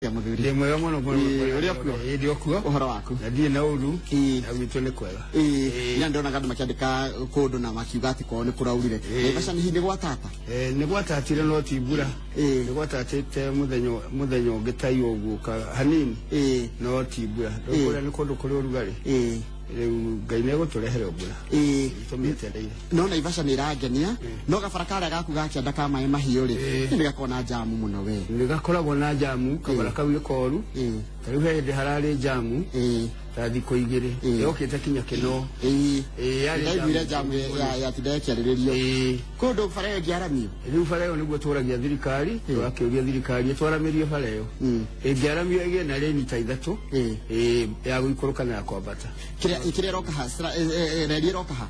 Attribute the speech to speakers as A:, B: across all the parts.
A: Ya muthuri.
B: Ndĩ mwega mũno mũno.
A: Ĩĩ, ũrĩ o kuo?
B: Ĩĩ, ndĩ o kuo.
A: Ũhoro waku?
B: Na ndirĩ na ũru.
A: Ĩĩ.
B: Na gwitũ nĩ kwega.
A: Ĩĩ, ira ndĩronaga andũ makĩandĩka kũndũ na makiuga atĩ kwao nĩ kũraurire.
B: Ĩĩ.
A: Naivasha nĩ hihi nĩ gwatata?
B: Eh, nĩ gwatatire no ti mbura.
A: Ĩĩ.
B: Nĩ gwatatĩte mũthenya mũthenya ũngĩ ta iyo ũguo ka hanini.
A: Ĩĩ.
B: No ti mbura.
A: Ĩĩ.
B: Rĩu kũrĩa nĩ kũndũ kũrĩ ũrugarĩ.
A: Ĩĩ.
B: Rĩu Ngai nĩ egũtũrehere mbura.
A: Ĩĩ.
B: Tũmĩetereire.
A: No Naivasha nĩ ĩrangenia, no gabara karĩa gaku ga kĩanda ka maĩ mahiũ rĩ,
B: Ĩĩ.
A: nĩ gakoragwo na njamu mũno we.
B: Nĩ gakoragwo na njamu, kabara kau nĩ koru.
A: Ĩĩ.
B: Ta rĩu he hĩndĩ hararĩ njamu
A: Ĩĩ.
B: ta thikũ igĩrĩ.
A: Ĩĩ.
B: Yokĩte kinya Kĩnoo.
A: Ĩĩ.
B: Ĩĩ, yarĩ
A: Ndaiguire
B: njamu.
A: njamu yatinda ĩkĩarĩrĩrio.
B: Ĩĩ.
A: Kũndũ bara ĩyo ĩngĩaramio.
B: Rĩu bara ĩyo nĩguo tũragia thirikari,
A: Ĩĩ.
B: tũrakĩũria thirikari ĩtwaramĩrie bara ĩyo. Ĩngĩaramio ĩgĩe na rĩni ta ithatũ,
A: Ĩĩ.
B: ĩĩ, ya gũikũrũka na ya kwambata.
A: Kĩrĩa kĩrĩa ĩroka ha, reri ĩroka ha?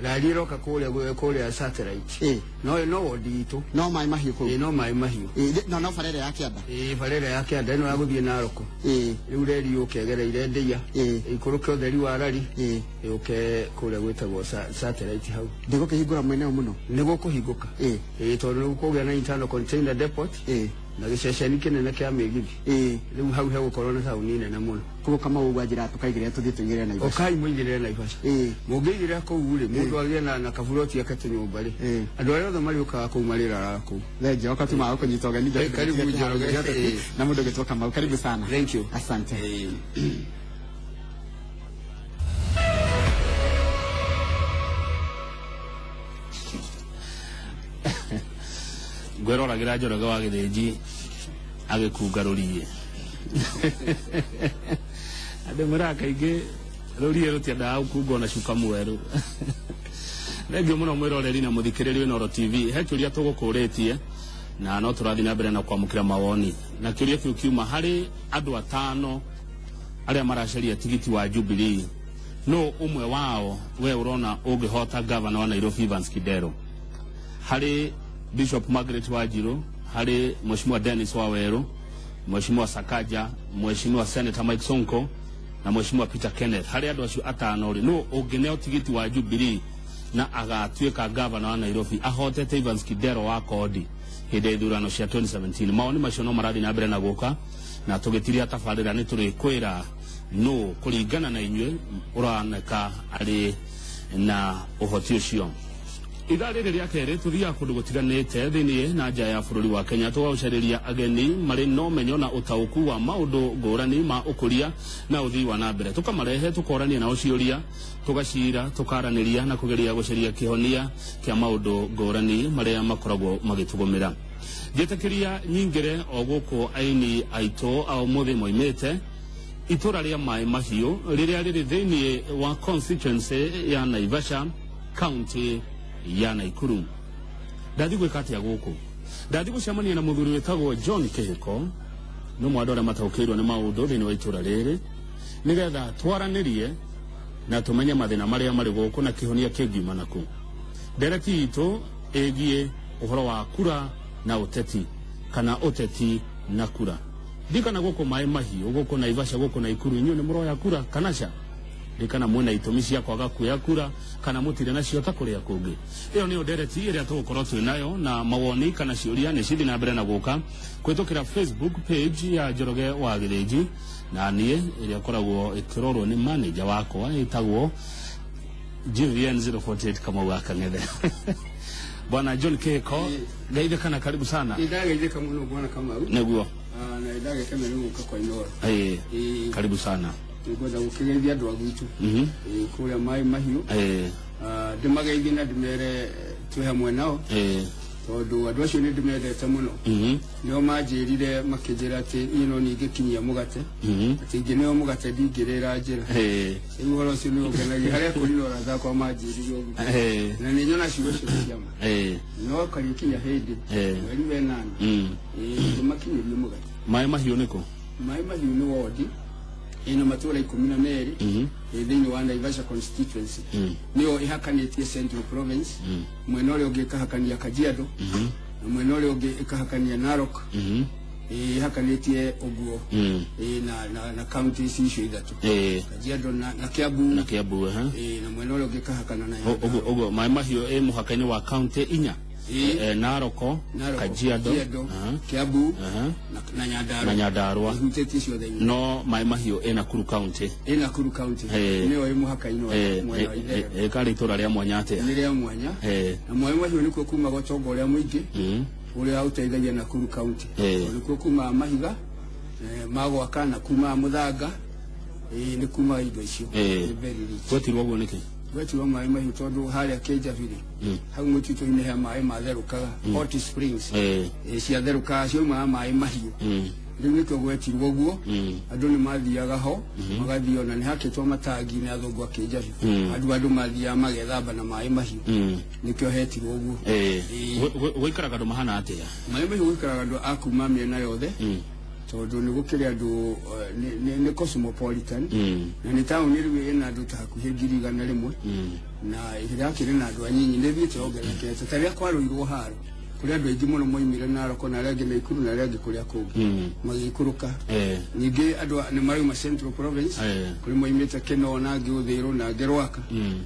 B: Rari ĩroka kũrĩa kũrĩa satellite.
A: Ĩĩ.
B: No no wodi itũ.
A: No maĩ mahiũ kũu.
B: Ĩĩ, no maĩ mahiũ.
A: Ĩĩ, no no bara ĩrĩa ya kĩanda.
B: Ĩĩ, bara ĩrĩa ya kĩanda ĩno ya gũthiĩ Narok.
A: Ĩĩ.
B: Rĩu reri yũke ĩgereire Ndeiya.
A: Ĩĩ.
B: Ĩikũrũke ũtheri wa rari.
A: Ĩĩ.
B: Yũke kũrĩa gwĩtagwo satellite hau.
A: Ndĩgũkĩhingũra mwena ũyũ mũno.
B: Nĩ gũkũhingũka.
A: Ĩĩ.
B: Ĩĩ, tondũ nĩ gũkũgĩa na internal container depot.
A: Ĩĩ.
B: Na gĩceceni kĩnene kĩa mĩgithi.
A: Ĩĩ.
B: Rĩu hau hegũkorwo na taũni nene mũno.
A: Koguo Kamau ũguo anjĩraga tũkaigĩrĩra tũthiĩ tũigĩrĩre Naivasha.
B: Ũkai mũigĩrĩre Naivasha.
A: Ĩĩ.
B: Mũngĩigĩrĩra kũu rĩ, mũndũ agĩe na kaburoti ake tũnyũmba rĩ,
A: Ĩĩ.
B: andũ arĩa othe marĩũkaga kũu marĩraraga kũu.
A: Thengiũ, wakati wa gũkũnyita ũgeni
B: Eh, karibu Njoroge. Ĩĩ.
A: na mũndũ ũgĩtwo Kamau, karibu sana.
B: Thank you.
A: Asante.
B: Ĩĩ.
C: Ngwĩroragĩra Njoroge wa Gĩthĩnji agĩkunga rũriĩ. Andũ mwĩraga kaingĩ rũriĩ rũtiendaga gũkungwo na cuka mwerũ. Thengiũ mũno mwĩroreri na mũthikĩrĩri wa Inooro TV. He kĩũria tũgũkũrĩtie na no tũrathiĩ na mbere na kwamũkĩra mawoni. Na kĩũria kĩu kiuma harĩ andũ atano arĩa maracaria tigiti wa Jubilee. Nũ ũmwe wao we ũrona ũngĩhota gavana wa Nairobi Evans Kidero? Harĩ Bishop Margaret Wanjiru, harĩ Mheshimiwa Dennis Waweru, Mheshimiwa Sakaja, Mheshimiwa Senator Mike Sonko na Mheshimiwa Peter Kenneth. Harĩ andũ acio atano rĩ, nũ ũngĩneo tigiti wa Jubilee na agatuĩka gavana wa Nairobi ahotete Evans Kidero wa Kodi hĩndĩ ya ithurano cia 2017? Mawoni macio no marathiĩ na mbere na gũka, na tũgĩtiria tabarĩra nĩ tũrĩkwĩra nũ kũringana na inyuĩ ũroneka arĩ na ũhoti ũcio. Ithaa rĩrĩ rĩa kerĩ tũthiaga kũndũ gũtiganĩte thĩinĩ na nja ya bũrũri wa Kenya, tũgagũcarĩria ageni marĩ na ũmenyo na ũtaũku wa maũndũ ngũrani ma ũkũria na ũthii wa na mbere, tũkamarehe tũkorania nao ciũria, tũgacira, tũkaranĩria na kũgeria gũcaria kĩhonia kĩa maũndũ ngũrani marĩa makoragwo magĩtũgũmĩra. Njĩtĩkĩria nyingĩre o gũkũ aini aitũ a ũmũthĩ moimĩte itũra rĩa Maĩ Mahiũ rĩrĩa rĩrĩ thĩinĩ wa constituency ya Naivasha, county ya Nakuru. Ndathi gwĩka atĩa gũkũ? Ndathi gũcemania na mũthuri wĩtagwo John Kĩhĩko, nĩ ũmwe wa andũ arĩa mataũkĩirwo nĩ maũndũ thĩinĩ wa itũra rĩrĩ, nĩgetha twaranĩrie na tũmenye mathĩna marĩa marĩ gũkũ na kĩhonia kĩngiuma nakũ. Ndereti itũ ĩgiĩ ũhoro wa kura na ũteti, kana ũteti na kura. Ndikana gũkũ Maĩ Mahiũ, gũkũ Naivasha, gũkũ Nakuru, inyuĩ nĩ mũroya kura kana ca? Ndikana mwĩna itũmi cia kwaga kuoya kura kana mũtirĩ nacio ta kũrĩa kũngĩ. Ĩyo nĩyo ndereti ĩrĩa tũgũkorwo twĩ nayo, na mawoni kana ciũria nĩ cithi na mbere na gũka kũhĩtũkĩra Facebook page ya Njoroge wa Gĩthĩnji, na niĩ ĩrĩa ĩkoragwo ĩkĩrorwo nĩ manager wakwa ĩtagwo GVN 048 Kamau wa Kang'ethe. Bwana John Kĩhĩko, geithĩka na karibu sana.
B: Nĩndageithĩka mũno bwana Kamau.
C: Nĩguo.
B: Na nĩndagĩkena nĩ gũka kwa Inooro.
C: Ĩĩ.
B: Ĩĩ.
C: Karibu sana.
B: Nĩngwenda gũkĩgeithia andũ a gwitũ. Ĩĩ, kũrĩa Maĩ Mahiũ.
C: Ĩĩ.
B: Ndĩmageithie na ndĩmere twĩ hamwe nao.
C: Ĩĩ.
B: Tondũ andũ acio nĩ ndĩmendete mũno. Nĩo manjĩrire makĩnjĩra atĩ niĩ no niĩ ingĩkinyia mũgate. Atĩ ingĩneo mũgate ndingĩrĩra njĩra.
C: Ĩĩ.
B: Rĩu ũhoro ũcio nĩ ũngenagia harĩa kũri na ũrata wakwa manjĩrire ũguo.
C: Ĩĩ.
B: Na nĩ nyona ciugo icio nĩ cia ma.
C: Ĩĩ.
B: No karĩkinya hĩndĩ
C: Ĩĩ.
B: mweri wa ĩnana. Ĩĩ, ndĩmakinyĩrie mũgate.
C: Maĩ Mahiũ nĩkũ?
B: Maĩ Mahiũ nĩ wodi ĩna matũra 12 ĩ thĩinĩ wa Naivasha constituency. Nĩyo ĩhakanĩtie Central Province, mwena ũrĩa ũngĩ ĩkahakania Kajiado, na mwena ũrĩa ũngĩ ĩkahakania Narok. Ĩhakanĩtie ũguo ĩ, na county ici icio ithatũ.
C: Ĩĩ.
B: Kajiado na Kiambu.
C: Na Kiambu, ha?
B: Ĩ, na mwena ũrĩa ũngĩ ĩkahakana na
C: Ũguo Maĩ Mahiũ ĩ mũhaka-inĩ wa county inya.
B: Ĩĩ.
C: Naroko,
B: Narok,
C: Kajiado,
B: Kajiado,
C: aha,
B: Kiambu
C: aha,
B: na Nyandarua.
C: Na Nyandarua.
B: Ihutĩtie ciothe inya.
C: No Maĩ Mahiũ ĩ Nakuru County.
B: Ĩ Nakuru County. Nĩyo ĩ mũhaka-inĩ wa mwena wa itherero.
C: Karĩ itũra rĩa mwanya atĩa?
B: Nĩ rĩa mwanya. Na Maĩ Mahiũ nĩkuo kumaga ũtonga ũrĩa mũingĩ ũrĩa ũteithagia Nakuru County. Tondũ nĩkuo kumaga mahiga ma gwaka na kumaga mũthanga, nĩ kumaga indo icio. Nĩ very rich.
C: Gwetirwo ũguo nĩkĩ?
B: Gwetirwo Maĩ Mahiũ tondũ harĩa Kĩnjabi-rĩ, hau mũtitũ-inĩ he maĩ matherũkaga, hot springs. Ciatherũkaga ciaumaga maĩ mahiũ. Rĩu nĩkĩo gwetirwo ũguo. Andũ nĩ mathiaga ho, magathiĩ, ona nĩ hakĩtwo matangi nĩ athũngũ a Kĩnjabi. Andũ mathiaga magethamba na maĩ mahiũ. Nĩkĩo hetirwo ũguo.
C: Gũikaraga andũ mahana atĩa?
B: Maĩ Mahiũ gũikaraga andũ a kuma mĩena yothe, tondũ nĩ gũkĩrĩ andũ, nĩ cosmopolitan. Na nĩ taũni rĩu ĩna andũ ta hakuhĩ 100,000. Na ĩrakĩrĩ na andũ anyinyi, nĩ ĩthiĩte yongererekete. Ta rĩrĩa kwarũirwo haro, kũrĩ andũ aingĩ mũno moimire Narok na arĩa angĩ Naikuru na arĩa angĩ kũrĩa kũngĩ magĩikũrũka. Ningĩ andũ nĩ marauma Central Province, kũrĩ moimĩte Kinoo na angĩ Ũthĩrũ na angĩ Rwaka,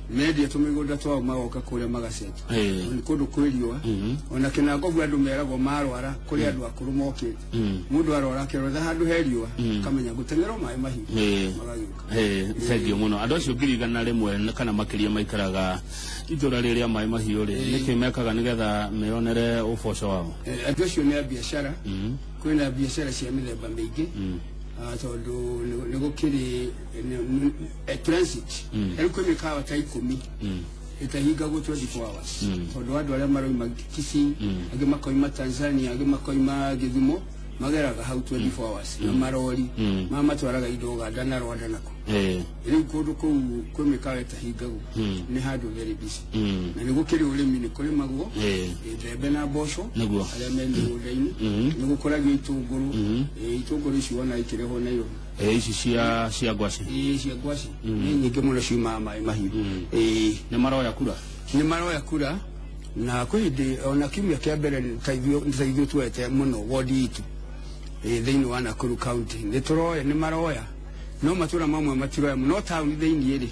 B: mendia tũmĩgũnda twao magoka kũrĩa magaceta. Nĩ kũndũ kwĩ riũa. Ona Kĩnangobu andũ meragwo marwara, kũrĩ andũ akũrũ mokĩte, mũndũ arwara akĩrora handũ he riũa kamenya gũteng'erwo Maĩ Mahiũ, magagĩũka.
C: Thengiũ mũno. Andũ acio 100,000 kana makĩria maikaraga itũra rĩrĩa Maĩ Mahiũ rĩ, nĩkĩ mekaga nĩgetha meyonere ũboco wao?
B: Andũ acio nĩ a biacara. Kwĩna biacara cia mĩthemba mĩingĩ, tondũ nĩ gũkĩrĩ transit. Rĩu kwĩ mĩkawa ta 10 ĩtahingagwo 24 hours, tondũ andũ arĩa marauma Kisii, angĩ makoima Tanzania, angĩ makoima Gĩthumo, mageraga hau 24 hours na marori mamatwaraga indo Uganda na Rwanda nako. Rĩu kũndũ kũu kwĩ mĩkawa ĩtahingagwo, nĩ handũ very busy. Na nĩ gũkĩrĩ ũrĩmi, nĩ kũrĩmagwo mbembe na mboco. Arĩa me mĩgũnda-inĩ, nĩ gũkũragio itũngũrũ. Itũngũrũ ici wona ikĩrehwo Nairobi.
C: Ici cia ngwacĩ.
B: Cia ngwacĩ nĩ nyingĩ mũno ciumaga Maĩ Mahiũ.
C: Nĩ maroya kura?
B: Nĩ maroya kura, na kwĩ hĩndĩ ona kiumia kĩa mbere ta ithuĩ tuoete mũno wodi itũ thĩinĩ wa Nakuru County nĩ tũroya, nĩ maroya, no matũra mamwe matiroya mũno. No taũni thĩinĩ rĩ,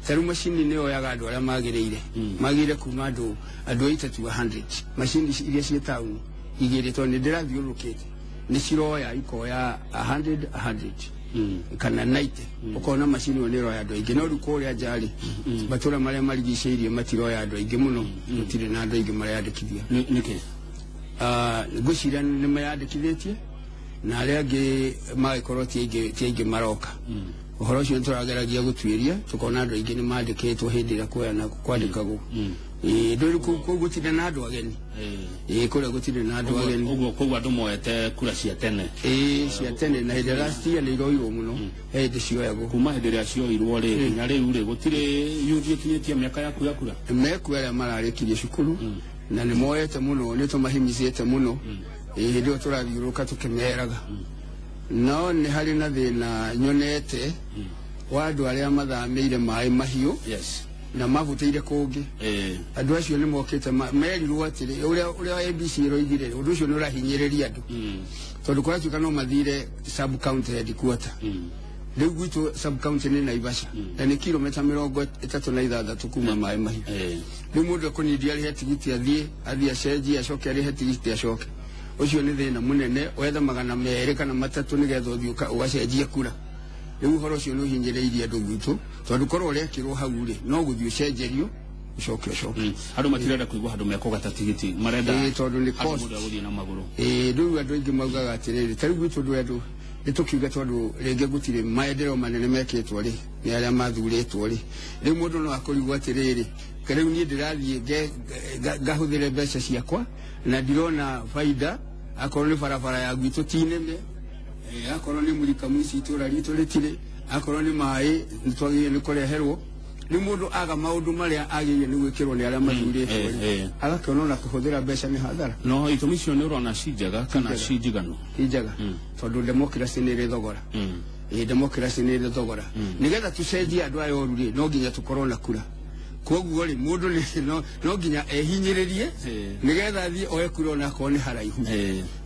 B: ta rĩu macini nĩ yoyaga andũ arĩa magĩrĩire kuma andũ 80 to 100. Macini iria ciĩ taũni igĩrĩ, tondũ nĩ ndĩrathiũrũrũkĩte, nĩ ciroya, ikoya 100 100 kana 90, ũkona macini ĩyo nĩ ĩroya andũ aingĩ. No rĩu kũrĩa nja rĩ, matũra marĩa marigicĩirie matiroya andũ aingĩ mũno, gũtirĩ na andũ aingĩ mareyandĩkithia.
C: Nĩkĩ?
B: Ngwĩciria nĩ meyandĩkithĩtie na arĩa angĩ magĩkorwo ti aingĩ maroka. Ũhoro ũcio nĩ tũrageragia gũtuĩria, tũkona andũ aingĩ nĩ mandĩkĩtwo hĩndĩ ĩrĩa kũheana kwandĩkagwo. Ndũrĩ kũu gũtirĩ na andũ ageni. Kũrĩa gũtirĩ na andũ ageni.
C: Ũguo koguo andũ moete kura cia tene.
B: Cia tene, na hĩndĩ last year nĩ iroirwo mũno, he hĩndĩ cioyagwo.
C: Kuma hĩndĩ ĩrĩa cioirwo rĩ nginya rĩu rĩ, gũtirĩ yuthi ĩkinyĩtie mĩaka yaku ya kura?
B: Mekuo arĩa mararĩkirie cukuru na nĩ moete mũno, nĩ tũmahimicĩte mũno. Hĩndĩ ĩyo tũrathiũrũrũka tũkĩmeraga, no nĩ harĩ na thĩna nyonete wa andũ arĩa mathamĩire Maĩ Mahiũ na mabutĩire kũngĩ. Andũ acio nĩ mokĩte merirwo atĩrĩ, ũrĩa ABC ĩroigire, ũndũ ũcio nĩ ũrahinyĩrĩria andũ, tondũ kũratuĩka no mathire sub county headquarter. Rĩu gwitũ sub county nĩ Naivasha, na nĩ kilomita 36 kuma Maĩ Mahiũ. Rĩu mũndũ ekũnindia arĩhe tigiti athiĩ acenjie, acoke arĩhe tigiti acoke. Ũcio nĩ thĩna mũnene, wetha 200 kana 300 nĩgetha ũthiĩ ũgacenjie kura. Rĩu ũhoro ũcio nĩ ũhinyĩrĩirie andũ gwitũ, tondũ korwo ũrekĩrwo hau rĩ, no gũthiĩ ũcenjerio, ũcoke ũcoke.
C: Andũ matirenda kũigua handũ mekũgata tigiti, marenda
B: Tondũ nĩ
C: handũ
B: cost.
C: Mũndũ egũthiĩ na magũrũ.
B: Rĩu andũ aingĩ maugaga atĩrĩrĩ, ta rĩu gwitũ andũ nĩ tũkiuge, tondũ rĩngĩ gũtirĩ maendeleo manene mekĩtwo rĩ nĩ arĩa mathurĩtwo rĩ, rĩu mũndũ no akũrigwo atĩrĩrĩ, rĩu niĩ ndĩrathiĩ ngahũthĩre mbeca ciakwa na ndirona baida, akorwo nĩ barabara ya gwitũ ti nene, akorwo nĩ mũrikamu ici itũra ritũ rĩtirĩ, akorwo nĩ maĩ nĩ twagĩrĩire nĩ kũreherwo. Rĩu mũndũ aga maũndũ marĩa agĩrĩire nĩ gwĩkĩrwo nĩ arĩa mathurĩtwo rĩ, agakĩona ona kũhũthĩra mbeca nĩ hathara.
C: No itũmi icio nĩ ũrona ci njega kana ci njiganu?
B: Ti njega, tondũ democracy nĩ ĩrĩ thogora. Democracy nĩ ĩrĩ thogora. Nĩgetha tũcenjie andũ aya oru rĩ, no nginya tũkorwo na kura. Koguo rĩ, mũndũ no nginya ehinyĩrĩrie nĩgetha athiĩ oe kura ona akorwo nĩ haraihu.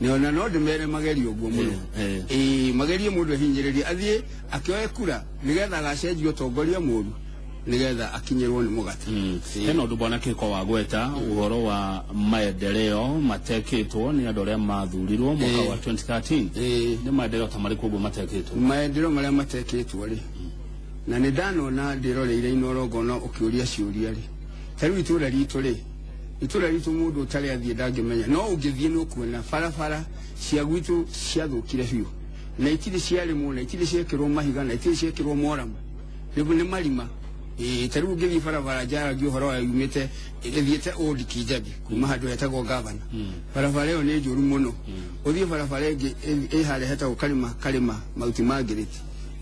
B: Na ona no ndĩmere magerie ũguo mũno. Magerie mũndũ ehinyĩrĩrie athiĩ akĩoe kura nĩgetha agacenjia ũtongoria mũru. Nĩgetha akinyĩrwo nĩ mũgate.
C: Hena ũndũ bwana Kĩhiko wa gweta ũhoro wa maendeleo matekĩtwo nĩ andũ arĩa mathurirwo mwaka wa 2013. Nĩ maendeleo ta marĩkũ ũguo matekĩtwo?
B: Maendeleo marĩa matekĩtwo rĩ, na nĩ ndanona ndĩroreire Inoro ngona ũkĩũria ciũria rĩ, ta rĩu itũra ritũ rĩ, itũra ritũ mũndũ ũtarĩ athiĩ ndangĩmenya, no ũngĩthiĩ nĩ ũkuona barabara cia gwitũ ciathũkire biũ, na itirĩ ciarĩmwo, na itirĩ ciekĩrwo mahiga, na itirĩ ciekĩrwo moramu, nĩ marima. Ĩĩ, ta rĩu ũngĩthiĩ barabara njaragia ũhoro wa yumĩte ĩthiĩte Old Kijabi kuma handũ hetagwo Gavana, barabara ĩyo nĩ njũru mũno. Ũthiĩ barabara ĩngĩ ĩ harĩa hetagwo Karĩma, Karĩma Mauti Margaret,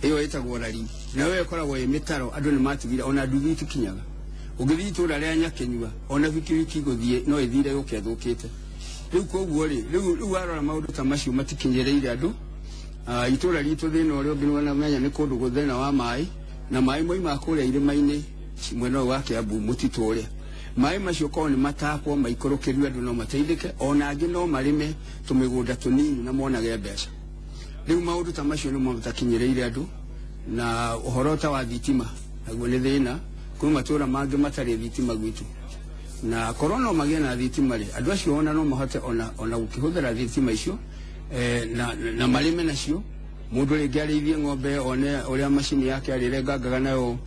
B: ĩyo ĩtagwo Rari, nayo ĩkoragwo ĩ mĩtaro, andũ nĩ matigire, ona nduthi itikinyaga. Ũngĩthiĩ itũra rĩa Nyakĩnyua, ona bikibiki gũthiĩ no ĩthire yũke ĩthũkĩte. Rĩu koguo rĩ, rĩu warora maũndũ ta macio matikinyĩrĩire andũ. Itũra ritũ thĩna ũrĩa ũngĩ nĩwanamenya nĩ kũndũ gũthĩna wa maĩ, na maĩ moimaga kũrĩa irĩma-inĩ mwena ũyũ wa Kiambu mũtitũ ũrĩa maĩ macio korwo nĩ matapwo maikũrũkĩrio, andũ no mateithĩke, ona angĩ no marĩme tũmĩgũnda tũnini na monage mbeca. Rĩu maũndũ ta macio nĩmo matakinyĩrĩire andũ. Na ũhoro ta wa thitima naguo nĩ thĩna, kwĩ matũra mangĩ matarĩ thitima gwitũ, na korwo no magĩe na thitima rĩ, andũ acio ona no mahote ona gũkĩhũthĩra thitima icio na marĩme nacio. Mũndũ rĩngĩ arĩithie ng'ombe, one ũrĩa macini yake arĩrengangaga nayo,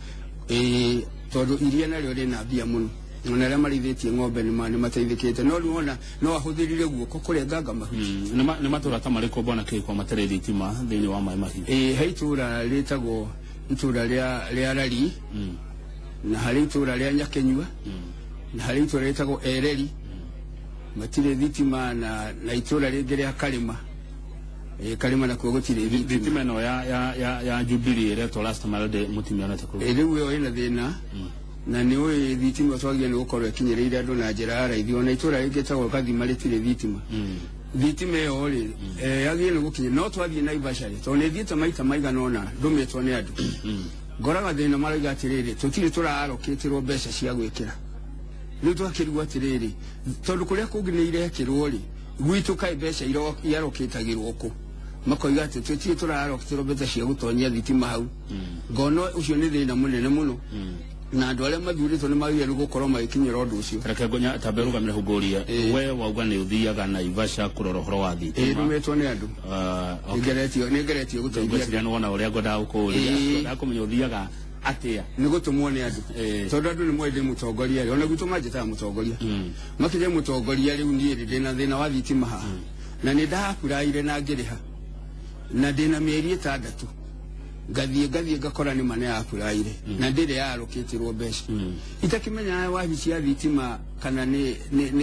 B: tondũ iria narĩo rĩna mbia mũno, ona arĩa marĩithĩtie ng'ombe nĩ mateithĩkĩte, no rĩu ona no ahũthĩrire guoko kũrenganga mahuti.
C: Nĩ matũra ta marĩkũ bwana Kĩhiko matarĩ thitima thĩinĩ wa Maĩ Mahiũ?
B: Ĩ, he itũra rĩtagwo itũra rĩa Rari, na harĩ itũra rĩa Nyakĩnyua, na harĩ itũra rĩtagwo Ereri, matirĩ thitima, na itũra rĩngĩ rĩa Karĩma. Ĩ, Karĩma nakuo gũtirĩ thitima.
C: Thitima ĩno ya Jubilee ĩretwo last mile ndĩ mũtimionete kũu?
B: Ĩ, rĩu ĩyo ĩna thĩna, na nĩ ũĩ thitima twagĩrĩire nĩ gũkorwo ĩkinyĩrĩire andũ na njĩra ya raithi. Ona itũra rĩngĩ ĩtagwo Gathima rĩtirĩ thitima. Thitima ĩyo rĩ, yagĩrĩire nĩ gũkinya, no twathiĩ Naivasha rĩ, tondũ nĩ thiĩte maita maigana ũna ndũmĩtwo nĩ andũ, ngoraga thĩna marauga atĩrĩrĩ, tũtirĩ tũrarokĩtĩrwo mbeca cia gwĩkĩra. Rĩu twakĩrigwo atĩrĩrĩ, tondũ kũrĩa kũngĩ nĩ irekĩrwo rĩ, gwitũ kaĩ mbeca irarokĩtagĩrwo kũ? Makoiga atĩ tũtirĩ tũrarokĩtĩrwo mbeca cia gũtonyia thitima hau. Ngona ũcio nĩ thĩna mũnene mũno, na andũ arĩa mathurĩtwo nĩ magĩrĩire nĩ gũkorwo magĩkinyĩra ũndũ ũcio.
C: Reke ngonya tambe rũgamĩre hau ngũrie. We wauga nĩ ũthiaga Naivasha kũrora ũhoro wa thitima?
B: Ndũmĩtwo nĩ andũ.
C: Okay.
B: Nĩngeretio gũteithia.
C: Ngwĩciria nĩ wona ũrĩa ngwendaga gũkũũria. Ngwendaga kũmenya ũthiaga atĩa.
B: Nĩ gũtũmwo nĩ andũ, tondũ andũ nĩ moĩ ndĩ mũtongoria rĩ, ona gwitũ manjĩtaga mũtongoria, makĩria mũtongoria. Rĩu niĩ rĩ, ndĩna thĩna wa thitima haha, na nĩ ndahapuraire na ngĩrĩha, na ndĩna mĩeri 6, ngathiĩ ngakora nĩ ma nĩ yapuraire na ndĩrĩ yarũkĩtĩrwo mbeca. Itakĩmenya wabici ya thitima kana nĩ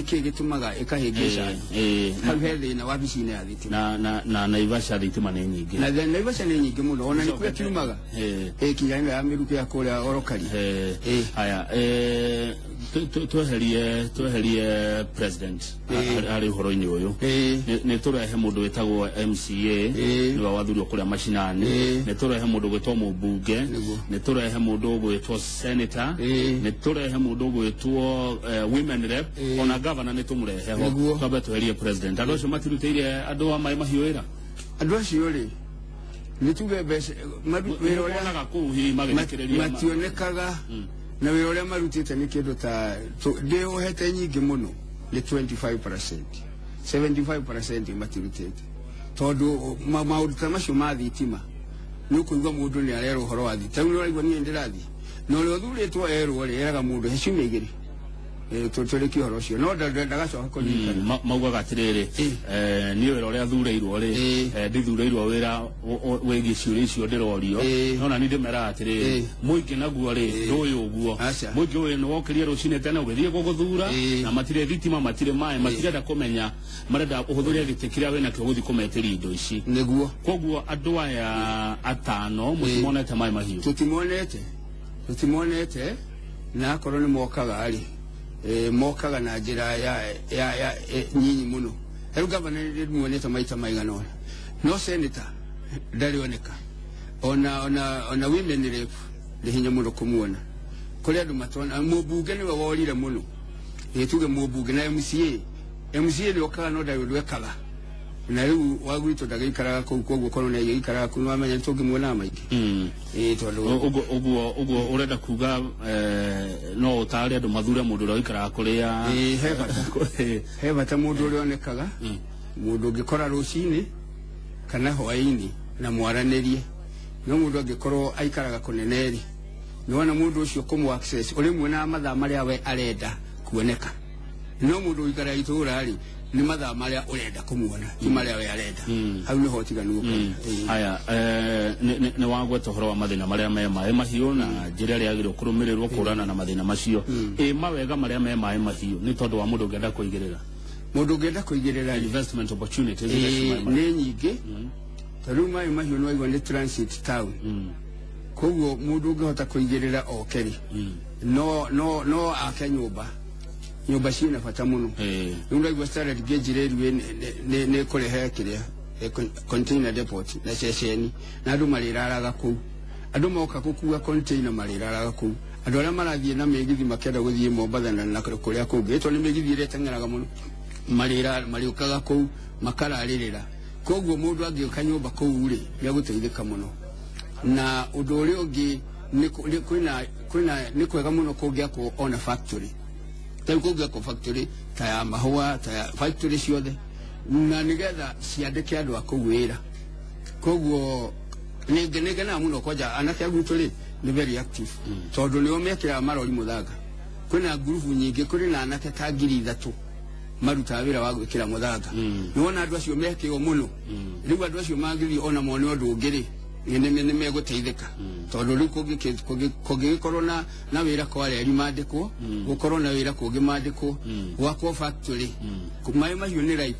B: kĩ gĩtũmaga ĩkahĩngĩca andũ. Hau he thĩna wabici-inĩ ya thitima.
C: Na Naivasha thitima nĩ nyingĩ.
B: Na Naivasha nĩ nyingĩ mũno, ona nĩ kuo kiumaga kinya ĩno ya mĩrukĩ ya kũrĩa Orokari.
C: Haya, tweherie president harĩ ũhoro-inĩ ũyũ. Nĩ tũrehe mũndũ wĩtagwo MCA, nĩwe wathurirwo kũrĩa macinani. Nĩ tũrehe mũndũ ũgwĩtwo mũmbunge. Nĩ tũrehe mũndũ ũgwĩtwo senator. Nĩ tũrehe mũndũ ũgwĩtwo women rep. Ona governor nĩ tũmũrehe ho. Twambe tweherie president. Andũ acio matirutĩire andũ a Maĩ Mahiũ wĩra?
B: Andũ acio rĩ, nĩ tuge mbeca wĩra ũrĩa
C: Monaga kũu hihi magĩthikĩrĩria
B: mationekaga, na wĩra ũrĩa marutĩte nĩ kĩndũ ta ndĩũhete nyingĩ mũno nĩ 25%, 75% matirutĩte, tondũ maũndũ ta macio ma thitima nĩ ũkũigua mũndũ nĩ arerwo ũhoro wa thitima. Rĩu nĩ ũraigua niĩ ndĩrathiĩ na ũrĩa ũthurĩtwo erwo rĩ, eraga mũndũ he ciumia 2 tũrĩkie ũhoro ũcio, no ndagacoka kũririkana.
C: Maugaga atĩrĩrĩ, niĩ wĩra ũrĩa thureirwo rĩ, ndithurĩirwo wĩra wĩgiĩ ciũria icio ndĩrorio. No na niĩ ndĩmeraga atĩrĩrĩ, mũingĩ naguo rĩ, ndũyũ ũguo.
B: Aca.
C: Mũingĩ ũyũ nĩ wokĩrie rũcinĩ tene ũgĩthiĩ gũgũthura, na matirĩ thitima, matirĩ maĩ, matirenda kũmenya, marenda ũhũthĩre gĩtĩ kĩrĩa wĩnakĩo gũthiĩ kũmetĩria indo ici. Koguo andũ aya atano mũtimonete Maĩ Mahiũ?
B: Tũtimonete, na akorwo nĩ mokaga rĩ, mokaga na njĩra ya nyinyi mũno. Rĩu gavana nĩ ndĩmuonete maita maigana ũna, no senator ndarĩ oneka, ona women rep nĩ hinya mũno kũmuona. Kũrĩ andũ matona. Mũmbunge nĩwe worire mũno, tuge mũmbunge na MCA. MCA nĩ okaga no ndarĩ ũndũ ekaga. Na rĩu wa gwitũ ndagĩikaraga kũu, koguo korwo nĩ agĩikaraga kũu nĩwamenya nĩ tũngĩmuonaga maingĩ. Ĩĩ, tondũ
C: Ũguo ũrenda kuga no ũtaare andũ mathure mũndũ ũrĩa ũikaraga kũrĩa?
B: Ĩĩ, he bata. He bata mũndũ ũrĩa onekaga, mũndũ ũngĩkora rũcinĩ kana hwaĩ-inĩ na mwaranĩrie. No mũndũ angĩkorwo aikaraga kũnene rĩ, nĩwona mũndũ ũcio kũmũ access ũrĩmuonaga mathaa marĩa we arenda kuoneka. No mũndũ ũikaraga itũũra rĩ, nĩ mathaa marĩa ũrenda kũmuona, ti marĩa we arenda. Hau nĩho ũtiganu ũkaga. Ĩĩ.
C: Haya, nĩ wagweta ũhoro wa mathĩna marĩa me Maĩ Mahiũ na njĩra ĩrĩa yagĩrĩirwo kũrũmĩrĩrwo kũrana na mathĩna macio. Ĩ mawega marĩa me Maĩ Mahiũ nĩ tondũ wa mũndũ ũngĩenda kũigĩrĩra?
B: Mũndũ ũngĩenda kũigĩrĩra rĩ,
C: Investment opportunities iria ci
B: Ĩĩ,
C: Maĩ Mahiũ.
B: Nĩ nyingĩ, tondũ rĩu Maĩ Mahiũ nĩ waigua nĩ transit town. Koguo mũndũ ũngĩhota kũigĩrĩra oke rĩ, no ake nyũmba. Nyũmba ciĩna bata mũno. Rĩu ndaigua standard gauge railway nĩ kũrehe kĩrĩa container depot na ceceni, na andũ marĩraraga kũu. Andũ moka gũkua container marĩraraga kũu. Andũ arĩa marathiĩ na mĩgithi makĩenda gũthiĩ Mombatha na kũrĩa kũngĩ, ĩtwo nĩ mĩgithi ĩrĩa ĩteng'eraga mũno, marĩũkaga kũu makararĩrĩra. Koguo mũndũ angĩũka nyũmba kũu rĩ, nĩ egũteithĩka mũno. Na ũndũ ũrĩa ũngĩ nĩ kwĩna nĩ kwega mũno kũngĩakwo ona factory. Tarĩu kũngĩakwo factory ta ya mahũa, ta ya factory ciothe, na nĩgetha ciandĩke andũ a kũu wĩra. Koguo nĩ ngenaga mũno. Kwanja anake a gwitũ rĩ, nĩ very active, tondũ nĩo mekĩraga marori mũthanga. Kwĩna ngurubu nyingĩ, kũrĩ na anake ta 3,000 marutaga wĩra wa gwĩkĩra mũthanga. Nĩwona andũ acio mekĩo mũno. Rĩu andũ acio mangĩthiĩ ona mone ũndũ ũngĩ rĩ, nĩ megũteithĩka, tondũ rĩu kũngĩgĩkorwo na wĩra kwa reri mandĩkwo, gũkorwo na wĩra kũngĩ mandĩkwo, gwakwo factory, Maĩ Mahiũ nĩ ripe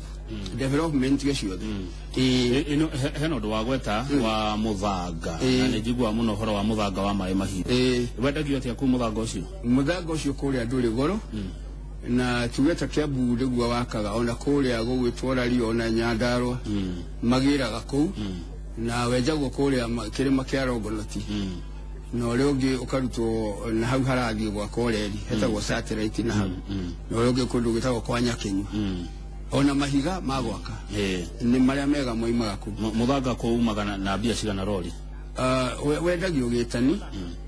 B: development yo ciothe. Ĩĩ.
C: Ĩno hena ũndũ wa gweta wa mũthanga, na nĩ njiguaga mũno ũhoro wa mũthanga wa Maĩ Mahiũ. Wendagio atĩa kũu mũthanga ũcio?
B: Mũthanga ũcio kũrĩa ndũrĩ goro, na tuge ta Kiambu nĩguo wakaga, ona kũrĩa gũgwĩtwo Rario, ona Nyandarua magĩraga kũu, na wenjagwo kũrĩa kĩrĩma kĩa Rongonoti, na ũrĩa ũngĩ ũkarutwo na hau harathiĩ gwakwo reri hetagwo satellite na hau, na ũrĩa ũngĩ kũndũ gwĩtagwo kwa Nyakinyu. Ona mahiga ma gwaka nĩ marĩa mega moimaga kũu.
C: Mũthanga kũu umaga na mbia cigana rori?
B: Wendagio gĩtani,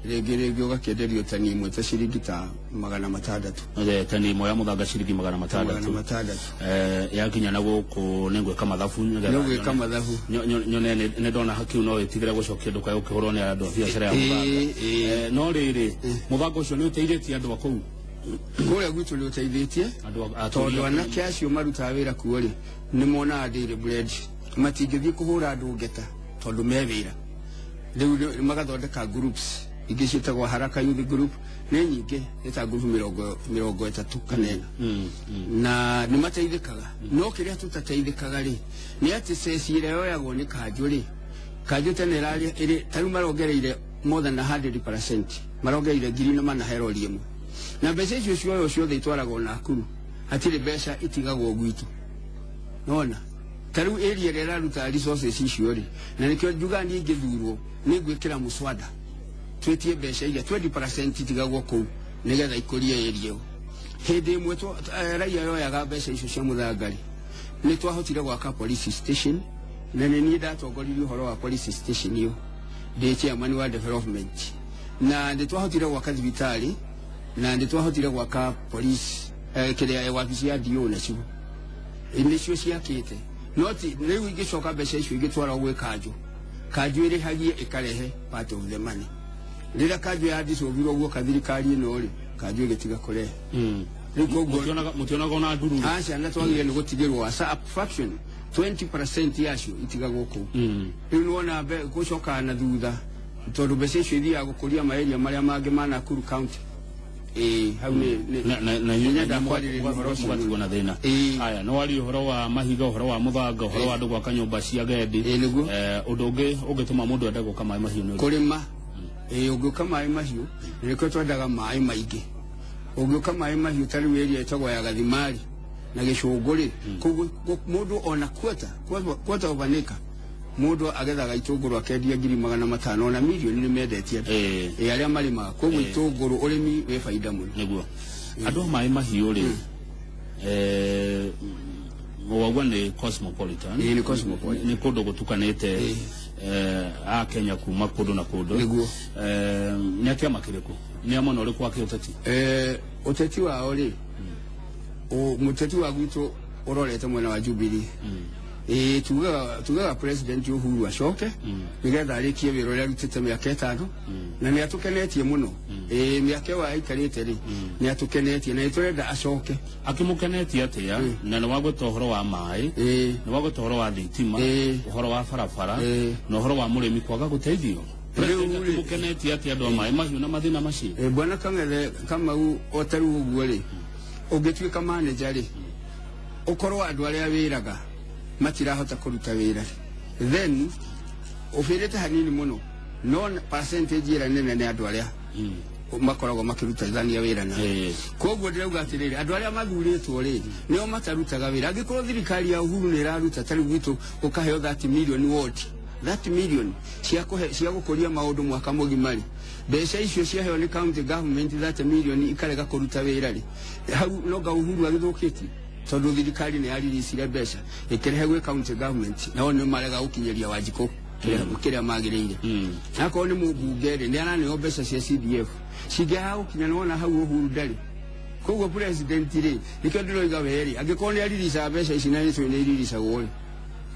B: rĩngĩ ũgakĩenderio tani ĩmwe ta ciringi ta 600.
C: Tani ĩmwe ya mũthanga ciringi magana
B: magana
C: matandatũ.
B: Matandatũ.
C: Yakinya na gũkũ nĩ ngwĩka mathabu nĩgetha
B: Nĩ ũgwĩka mathabu.
C: Nyone nĩ ndona hakiu no ĩtigĩre gũcokia ndũkae gũkĩhũrwo nĩ andũ a biacara ya mũthanga. No rĩrĩ, mũthanga ũcio nĩ ũteithĩtie andũ a kũu?
B: Kũrĩa gwitũ nĩ ũteithĩtie,
C: Andũ a
B: tondũ anake acio marutaga wĩra kuo rĩ, nĩ monaga daily bread. Matingĩthiĩ kũhũra andũ ngeta tondũ me wĩra. Rĩu magathondeka groups ingĩ ciĩtagwo Haraka Youth Group. Nĩ nyingĩ, nĩ ta group 34 kana 40, na nĩ mateithĩkaga. No kĩrĩa tũtateithĩkaga rĩ, nĩ atĩ ceci ĩrĩa yoyagwo nĩ kanjũ rĩ, kanjũ tene ĩrarĩ ĩrĩ tarĩu marongereire more than 100%, marongereire 400 he rori ĩmwe, na mbeca icio cioywo ciothe itwaragwo Nakuru. Hatirĩ mbeca itigagwo gwitũ. Nona ta rĩu area ĩrĩa ĩraruta resources icio rĩ, na nĩkĩo njugaga niĩ ingĩthurwo nĩ ngwĩkĩra mũswada twĩtie mbeca iria 20% itigagwo kũu nĩgetha ikũrie area ĩyo. Hĩndĩ ĩmwe raia yoyaga mbeca icio cia mũthanga rĩ, nĩ twahotire gwaka police station, na nĩ niĩ ndatongoririe ũhoro wa police station ĩyo ndĩ chairman wa development, na nĩ twahotire gwaka thibitarĩ, na nĩ twahotire gwaka police kĩrĩa wabici ya DO, nacio nĩcio ciakĩte. No ti rĩu ingĩcoka mbeca icio ingĩtwarwo gwĩ kanjũ, kanjũ ĩrĩhagie ĩkarehe part of the money. Rĩrĩa kanjũ yadicovirwo guoka thirikari ĩno rĩ, kanjũ ĩgĩtiga kũrehe. Rĩu koguo
C: Mũtionaga ona ndururu?
B: Aca, na twagĩrĩire nĩ gũtigĩrwo asa fraction 20% yacio itigagwo kũu. Rĩu nĩwona gũcoka na thutha, tondũ mbeca icio ithiaga gũkũria maeria marĩa mangĩ ma Nakuru County. Ĩĩ, hau nĩ
C: Na
B: nĩnyenda kwarĩrĩria ũhoro ũcio.
C: Mũgatigwo na thĩna. Aya, nĩ waria ũhoro wa mahiga, ũhoro wa mũthanga, ũhoro wa andũ gwaka nyũmba cia gendi.
B: Ĩĩ, nĩguo.
C: Ũndũ ũngĩ ũngĩtũma mũndũ ende gũka Maĩ Mahiũ nĩ ũrĩkũ?
B: Kũrĩma. Ĩĩ, ũngĩũka Maĩ Mahiũ, nĩkĩo twendaga maĩ maingĩ. Ũngĩũka Maĩ Mahiũ, ta rĩu area ĩtagwo ya Gathimari na Gĩcũngũ rĩ, kũu mũndũ ona quarter of an acre, mũndũ agethaga itũngũrũ akendia 500,000, ona mirioni nĩ mendetie andũ. Ĩĩ, arĩa marĩmaga. Koguo itũngũrũ, ũrĩmi wĩ baida mũno.
C: Nĩguo andũ a Maĩ Mahiũ rĩ, Wauga nĩ cosmopolitan.
B: Ĩĩ, nĩ cosmopolitan.
C: Nĩ kũndũ gũtukanĩte a Kenya kuma kũndũ na kũndũ.
B: Nĩguo.
C: Nĩ a kĩama kĩrĩkũ, nĩ a mwena ũrĩkũ wa kĩũteti?
B: Ũteti wao rĩ, mũteti wa gwitũ ũrorete mwena wa Jubilee. Ĩĩ, tugaga President Uhuru acoke nĩgetha arĩkie wĩra ũrĩa arutĩte mĩaka 5, na nĩ atũkenetie mũno. Ĩĩ, mĩaka ĩyo aikarĩte rĩ, nĩ atũkenetie na nĩ tũrenda acoke.
C: Akĩmũkenetie atĩa? Na nĩ wagweta ũhoro wa maĩ, nĩ wagweta ũhoro wa thitima, ũhoro wa barabara, na ũhoro wa mũrĩmi kwaga gũteithio.
B: Rĩu rĩ-
C: Akĩmũkenetie atĩa andũ a Maĩ Mahiũ na mathĩna macio?
B: Bwana Kang'ethe Kamau, o ta rĩu ũguo rĩ, ũngĩtuĩka manager rĩ, ũkorwo andũ arĩa wĩraga matirahota kũruta wĩra, then ũbĩrĩte hanini mũno, no percentage ĩrĩa nene nĩ andũ arĩa makoragwo makĩrutithania wĩra na koguo ndĩrauga atĩrĩrĩ, andũ arĩa mathurĩtwo rĩ, nĩo matarutaga wĩra. Angĩkorwo thirikari ya Uhuru nĩ ĩraruta, ta rĩu gwitũ ũkaheo 30 million ward, 30 million cia kũhe cia gũkũria maũndũ mwaka mũgima rĩ, mbeca icio ciaheo nĩ county government 30 million ikarega kũruta wĩra rĩ, hau no nga Uhuru agĩthũkĩtie, tondũ thirikari nĩ yariricire mbeca ĩkĩrehe gwĩ county government, nao nĩ marega gũkinyĩria Wanjikũ kĩrĩa magĩrĩire. Akorwo nĩ mũmbunge rĩ, nĩ araneo mbeca cia CDF cingĩaga gũkinya, nĩwona hau Uhuru ndarĩ. Koguo president rĩ, nĩkĩo ndĩroiga we rĩ, angĩkorwo nĩ ariricaga mbeca ici na nĩtũĩ nĩ iriricagwo rĩ,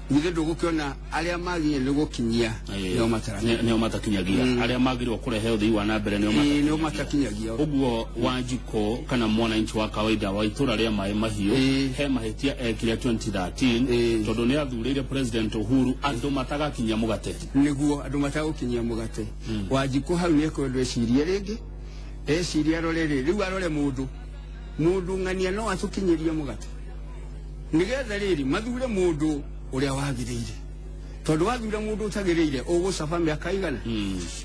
B: githĩ ndũgũkĩona arĩa magĩrĩire nĩ gũkinyia nĩo matarakinyia?
C: Nĩo matakinyagia. Arĩa magĩrĩirwo kũrehe ũthii wa na mbere nĩo
B: Ĩĩ, nĩo
C: matakinyagia.
B: matakinyagia.
C: Ũguo Wanjikũ kana mwananchi wa kawaida wa itũra rĩa Maĩ Mahiũ, he mahĩtia ekire 2013, tondũ nĩ athurĩire President Uhuru andũ matagakinyia mũgate.
B: Nĩguo, andũ matagũkinyia mũgate. Wanjikũ hau nĩ ekwendwo ecirie rĩngĩ, ecirie arore rĩ, rĩu arore mũndũ ng'ania no atũkinyĩrie mũgate, nĩgetha rĩrĩ mathure mũndũ ũrĩa wagĩrĩire, tondũ wathura mũndũ ũtagĩrĩire ũgũcaba mĩaka igana.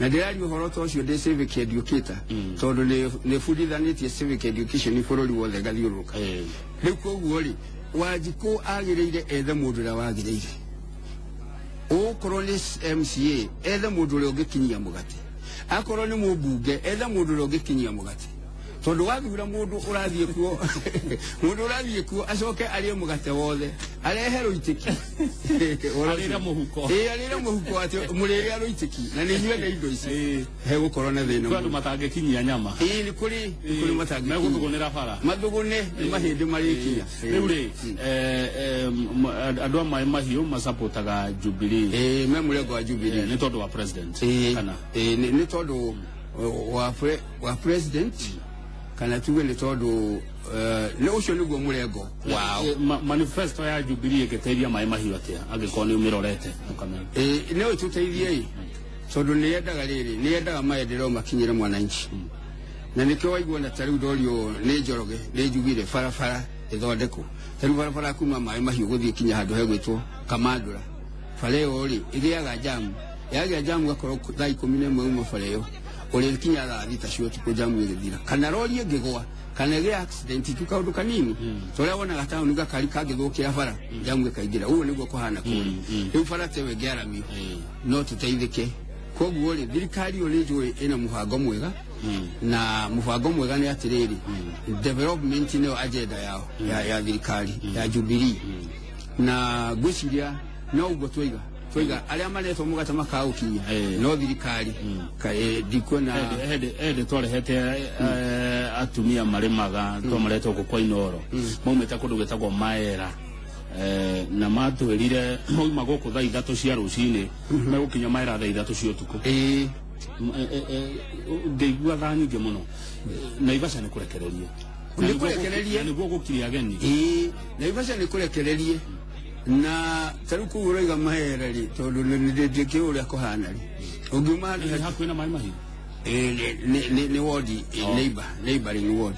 B: Na ndĩraria ũhoro ta ũcio ndĩ civic educator, tondũ nĩ bundithanĩtie civic education bũrũri wothe ngathiũrũrũka. Rĩu koguo rĩ, Wanjikũ agĩrĩire ethe mũndũ ũrĩa wagĩrĩire. Ũkorwo nĩ MCA, ethe mũndũ ũrĩa ũngĩkinyia mũgate. Akorwo nĩ mũmbunge, ethe mũndũ ũrĩa ũngĩkinyia mũgate, tondũ wathura mũndũ ũrathiĩ kuo, mũndũ ũrathiĩ kuo acoke arĩe mũgate wothe, arehe rũitĩki.
C: Arĩre mũhuko.
B: Ĩĩ, arĩre mũhuko, atĩ mũrĩrĩa rũitĩki na nĩ inyuĩ indo ici, hegũkorwo na thĩna
C: Kwĩ andũ
B: mũno.
C: matangĩkinyia nyama.
B: Ĩĩ, nĩ kũrĩ matangĩkinyia.
C: Megũthũgũnĩra bara.
B: Mathũgũne nĩ mahĩndĩ marĩkinya.
C: Rĩu rĩ, andũ a Maĩ Mahiũ masapotaga Jubilee?
B: Ĩĩ, me mũrengo wa Jubilee.
C: Nĩ tondũ wa president?
B: Ĩĩ.
C: Kana?
B: Ĩĩ, nĩ tondũ wa president, kana tuge nĩ tondũ nĩ ũcio nĩguo mũrengo wao.
C: Manifesto ya Jubilee ĩngĩteithia Maĩ Mahiũ atĩa, angĩkorwo nĩ ũmĩrorete ũkamenya?
B: Ĩĩ, no ĩtũteithie ĩ, tondũ nĩ yendaga rĩrĩ, nĩ yendaga maendeleo makinyĩre mwananchi, na nĩkĩo waigua na ta rĩu ndorio nĩ Njoroge, nĩ njugire barabara ĩthondekwo. Ta rĩu barabara kuma Maĩ Mahiũ gũthiĩ kinya handũ hegwĩtwo Kamandũra, bara ĩyo rĩ, ĩgĩaga jamu, yagĩa jamu gakorwo thaa 11 uma bara ĩyo ũrĩkinya thaa 6 cia ũtukũ jamu ĩgĩthira, kana rori ĩngĩgwa kana ĩgĩe accident tu kaũndũ kanini, ta ũrĩa wonaga taũni gakari kangĩthũkĩra bara jamu ĩkaingĩra, ũguo nĩguo kũhana kũrĩa. Rĩu bara ta ĩyo ĩngĩaramio no tũteithĩke. Koguo rĩ, thirikari ĩyo nĩ njũĩ ĩna mũbango mwega, na mũbango mwega nĩ atĩrĩrĩ, development nĩyo agenda yao ya thirikari ya Jubilee, na ngwĩciria no ũguo twaiga arĩa maretwo mũgate makaũkinyia, no thirikari ndikuona.
C: Hĩndĩ twarehete atumia marĩmaga, twamarehete gũkũ kwa Inoro, maumĩte kũndũ gwĩtagwo Maera, na matwĩrire mauma gũkũ thaa 3 cia rũcinĩ, megũkinya Maera thaa 3 cia ũtukũ. Ngĩigua thaa nyingĩ mũno. Naivasha nĩ kũrekererie?
B: Nĩ kũrekererie.
C: Na nĩguo gũkiria ageni?
B: Ĩĩ, Naivasha nĩ kũrekererie, na ta rĩu kũu ũroiga Mahera rĩ, tondũ ndĩkĩũĩ ũrĩa kũhana rĩ, ũngiuma handũ
C: Nĩ hakuhĩ na Maĩ Mahiũ?
B: Ĩĩ, nĩ ward, neighboring ward.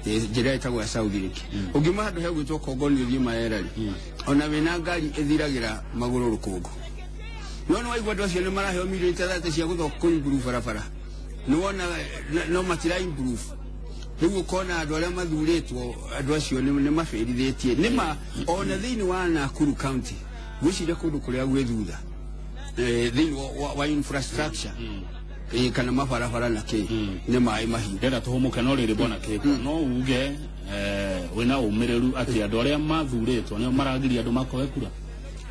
B: Njĩra ĩtagwo ya South Lake. Ũngiuma handũ hegwĩtwo Kongoni ũthiĩ Mahera rĩ, ona wĩna ngari ĩthiragĩra magũrũ rũkũngũ. No nĩ waigua andũ acio nĩ maraheo milioni 6 cia kũ improve barabara, nĩ wona no matira improve. Rĩu ũkona andũ arĩa mathurĩtwo, andũ acio nĩ mabĩrithĩtie nĩ ma ona thĩinĩ wa Nakuru County, ngwĩciria kũndũ kũrĩa gwĩ thutha thĩinĩ wa infrastructure. Ĩĩ, kana mabarabara na kĩ nĩ maĩ mahiũ.
C: Ndĩrenda tũhũmũke no rĩrĩ bwana Kĩhĩko, no uge wĩna ũmĩrĩru atĩ andũ arĩa mathurĩtwo nĩo maragiria andũ makoe kura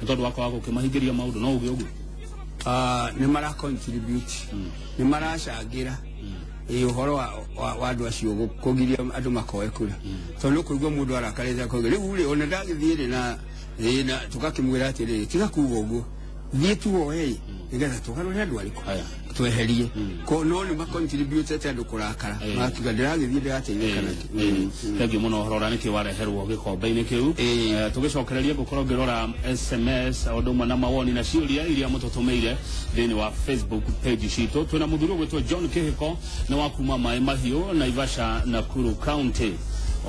C: nĩ tondũ wa kwaga gũkĩmahingĩria maũndũ, no uge ũguo?
B: Ah, nĩ mara contribute, nĩ maracangĩra ĩ ũhoro wa andũ acio kũgiria andũ makoe kura, tondũ nĩ ũkũigua mũndũ arakarĩte akauga rĩu rĩ ona ndagĩthiĩ rĩ na ĩ, na tũgakĩmwĩra atĩrĩrĩ, tiga kuga ũguo, thiĩ tuoe ĩ nĩgetha tũgarũre andũ arĩkũ
C: Aya.
B: tweherie. Ko no nĩ macontributete andũ kũrakara, magakiuga ndĩragĩthiĩ ndĩrateithĩka nakĩ.
C: Thengiũ mũno ũhoro ũrĩa nĩkĩ wareherwo gĩkombe-inĩ kĩu. Tũgĩcokereria ngũkorwo ngĩrora SMS o ũndũ ũmwe na mawoni na ciũria iria mũtũtũmĩire thĩinĩ wa Facebook page citũ. Twĩna mũthuri ũgwĩtwo John Kĩhĩko, nĩ wa kuma Maĩ Mahiũ, Naivasha, Nakuru County.